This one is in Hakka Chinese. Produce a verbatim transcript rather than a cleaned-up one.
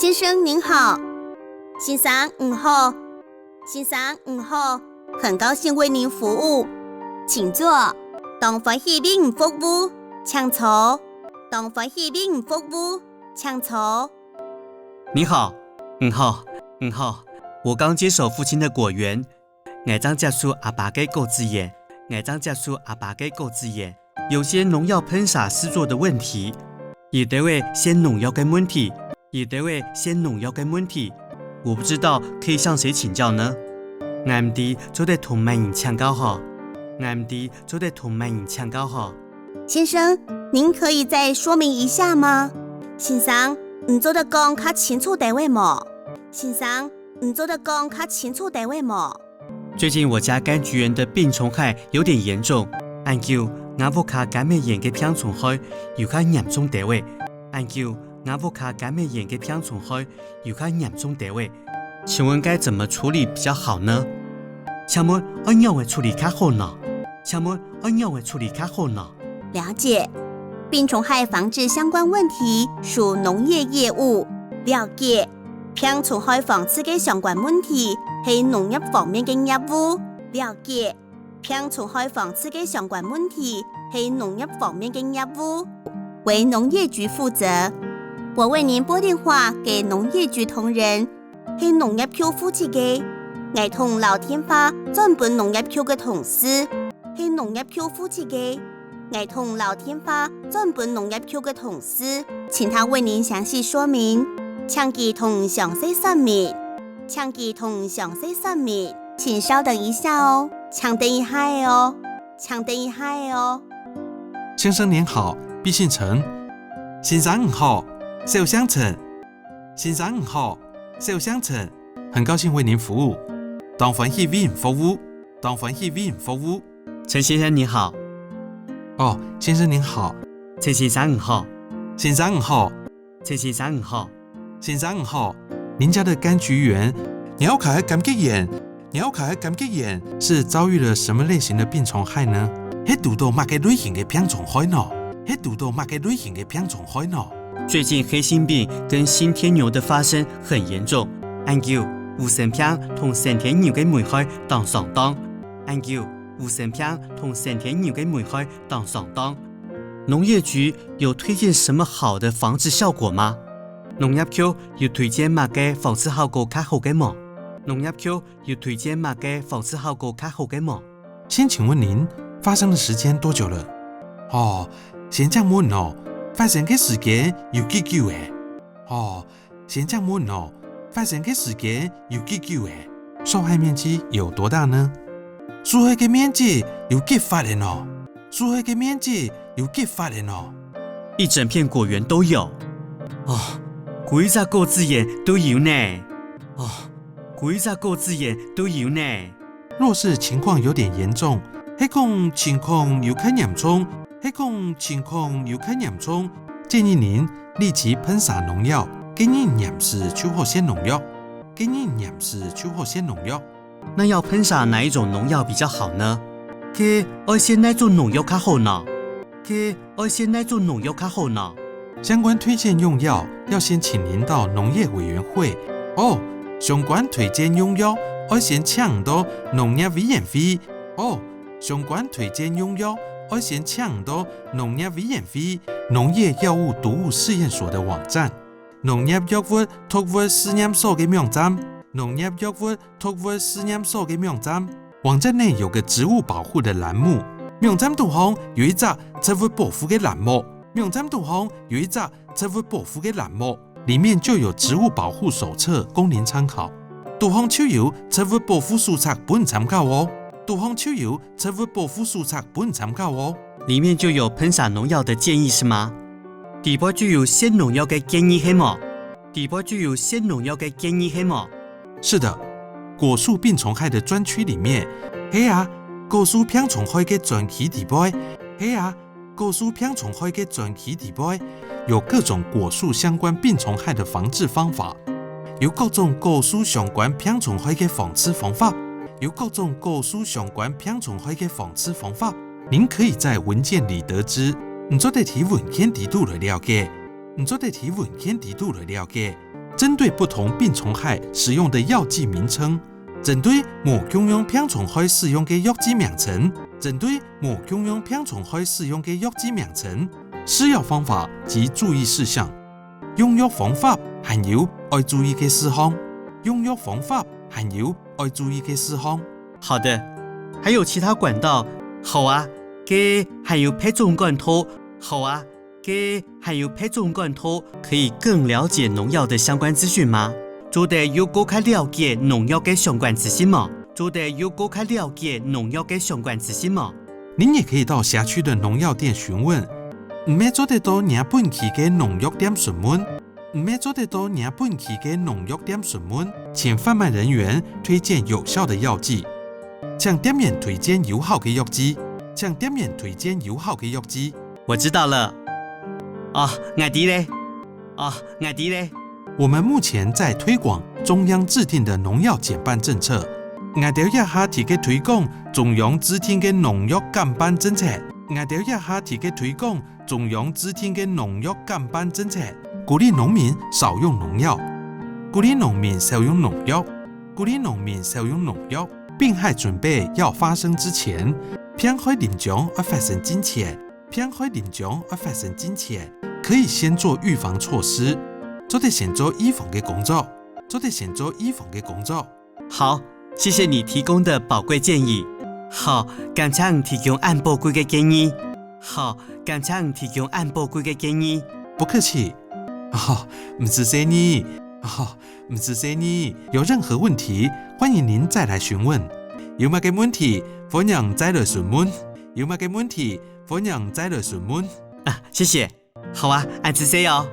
先生您好。先生你好。先生你好。很高兴为您服务。请坐。当欢喜为您服务。请坐。当欢喜为您服务。请坐。你好，你好，你好。我刚接手父亲的果园，𠊎正接手阿爸个果子園，𠊎正接手阿爸个果子園。有些农药喷洒施作的问题，有兜仔先農藥个问题，有兜仔先農药个问题。我不知道可以向谁请教呢？𠊎毋知做得同麼人請教好。𠊎毋知做得同麼人請教好。先生，您可以再说明一下吗？先生，你做得讲较清楚兜仔无？先生，你做得讲较清楚兜仔无？最近我家柑橘园的病虫害有点严重，恁久，吾屋下柑仔園个病蟲害有較嚴重兜仔。恁久，吾屋下柑仔園个病蟲害有較嚴重兜仔。请问该怎么处理比较好呢？请问爱仰仔处理较好呢？请问爱仰仔处理较好呢？了解。病虫害防治相关问题属农业业务。了解。病虫害防治个相关问题系农业方面个业务。了解。病虫害防治个相关问题系农业方面个业务，为农业局负责。我为您拨电话给农业局同仁。系农业局负责个。𠊎同你留电话转分农业局个同事。系农业局负责个。𠊎同你留电话转分农业局个同事，请他为您详细说明。请佢同你详细说明。请佢同你详细说明。请稍等一下哦。请等一下仔哦。请等一下仔哦。先生您好，敝姓陈。先生你好，小姓陈。先生你好，小姓陈。很高兴为您服务。当欢喜为您服务。当欢喜为您服务。陈先生你好。哦，先生您好。陈先生你好。先生你好。陈先生你好。先生你好。您家的柑橘园，你屋下个柑橘園，你屋下个柑橘園是遭遇了什么类型的病虫害呢？系堵到麼个类型个病虫害呢？系堵到么个类型个病虫害呢？最近黑心病跟新天牛的发生很严重，恁久，烏心病同新天牛个危害當相當。恁久，烏心病同新天牛个危害當相當。农业局有推荐什么好的防治效果吗？农业局有推荐么个防治效果较好个无？农业局有推荐么个防治效果较好个无？先请问您，发生的时间多久了？哦，先请问哦，发生个时间有几久了？哦，先请问哦，发生个时间有几久了？受害面积有多大呢？受害个面积有几闊个呢？受害个面积有几闊个呢？一整片果园都有。哦，歸隻果子園都有呢。哦，歸隻果子園都有呢。若是情况有点严重，係講情况有較严重，係讲情况有较严重，建议您立即喷洒农药。建议您立即就好先农药。建议您立即就好先农药。那要喷洒哪一种农药比较好呢？該愛先哪種農藥較好呢？該愛先哪種農藥較好呢？相关推荐用药要先请您到农业委员会。哦，相关推荐用药愛先请到农业委员会。哦，相关推荐用药爱先请到农业委员会。农业药物毒物试验所的网站。农业药物毒物试验所个网站。农业药物毒物试验所个网站。网站内有个植物保护的栏目。网站肚項有一隻植物保护个栏目。网站肚項有一隻植物保护个栏目，里面就有植物保护手册供您参考。肚項就有植物保护手册分你参考哦。肚項就有植物保护手册分你参考哦。里面就有喷洒农药的建议是吗？底背就有先农药个建议係無？底背就有先农药个建议係無？是的，果树病虫害的专区里面，係啊，果树病虫害个专区底背，係啊，果树病虫害个专区底背，有各种果树相关病虫害的防治方法，有各种果树相关病虫害个防治方法，有各种果树相关病虫害个防治方法。您可以在文件里得知，你做得在文件底肚來了解。你做得在文件底肚來了解。針對不同病蟲害使用的藥劑名稱，針對無共樣病蟲害使用个藥劑名稱，針對無共樣病蟲害使用个藥劑名稱，施药方法及注意事項，用藥方法還有愛注意个事項，用藥方法還有愛注意个事項。好的，還有其他管道？好啊，該還有別種管道？好啊，該還有別種管道可以更了解農藥的相關資訊嗎？做得有更加了解農藥个相關資訊無？做得有更加了解農藥个相關資訊無？您也可以到轄區的農藥店詢問，你乜做得到若本區个農藥店詢問，你乜做得到若本區个農藥店詢問，請販賣人員推薦有效的藥劑，請店員推薦有效个藥劑，請店員推薦有效个藥劑。我知道了。哦，𠊎知咧。哦，𠊎知咧。我們目前在推廣中央制定的農藥減半政策。𠊎兜這下在該推廣中央制定个農藥減半政策。𠊎兜這下在該推廣中央制定个農藥減半政策，鼓勵農民少用農藥，鼓勵農民少用農藥，鼓勵農民少用農藥。病害準備要發生之前，病害臨將愛發生進前，病害臨將愛發生進前，可以先做預防措施，做得先做預防个工作，做得先做預防个工作。好，謝謝你提供的寶貴建議。好，感謝你提供恁寶貴个建議。好，感謝你提供恁寶貴个建議。不客氣。哦，毋使細義。哦，毋使細義。有任何問題，歡迎您再來詢問。有麼个問題，歡迎再來詢問。有麼个問題，歡迎再來詢問。啊，謝謝。好啊，恁仔細哦。